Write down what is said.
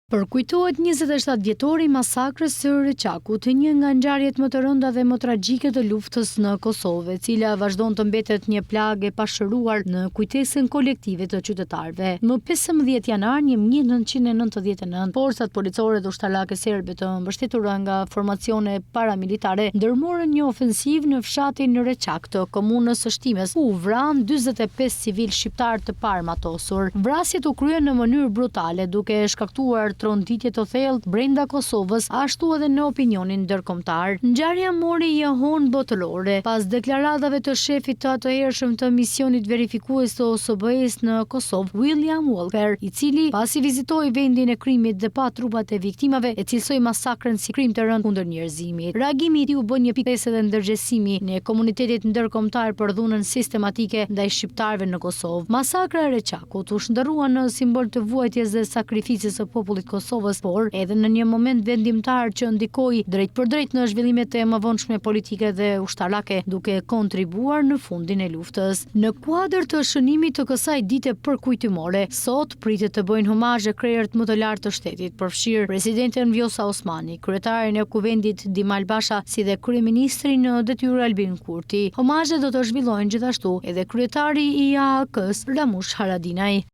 Përkujtohet 27 vjetori i masakrës së Reçakut, një nga ngjarjet më të rënda dhe më tragjike të luftës në Kosovë, e cila vazhdon të mbetet një plagë e pashëruar në kujtesën kolektive të qytetarëve. Më 15 janar 1999, forcat policore dhe ushtarake serbe të mbështetura nga formacione paramilitare ndërmorën një ofensivë në fshatin Reçak të komunës së Shtimes, ku u vranë 45 civilë shqiptarë të paarmatosur. Vrasjet u kryen në mënyrë brutale, duke shkaktuar tronditje të thellë brenda Kosovës, ashtu edhe në opinionin ndërkombëtar. Ngjarja mori jehonë botërore pas deklaratave të shefit të atëhershëm të misionit verifikues të OSBE-së në Kosovë, William Walker, i cili, pasi vizitoi vendin e krimit dhe pa trupat e viktimave, e cilësoi masakrën si krim të rëndë kundër njerëzimit. Reagimi i tij u bë një pikë kthese dhe ndërgjegjësimi në komunitetit ndërkombëtar për dhunën sistematike ndaj shqiptarëve në Kosovë. Masakra e Reçakut u shndërrua në simbol të vuajtjes dhe sakrificës së popullit të Kosovës, por edhe në një moment vendimtar që ndikoi drejtpërdrejt në zhvillimet e mëvonshme politike dhe ushtarake, duke kontribuar në fundin e luftës. Në kuadër të shënimit të kësaj dite përkujtimore, sot pritet të bëjnë homazhe krerët më të lartë të shtetit, përfshirë presidenten Vjosa Osmani, kryetarin e Kuvendit Dimal Basha, si dhe kryeministrin në detyrë Albin Kurti. Homazhe do të zhvillojnë gjithashtu edhe kryetari i AAK-së, Ramush Haradinaj.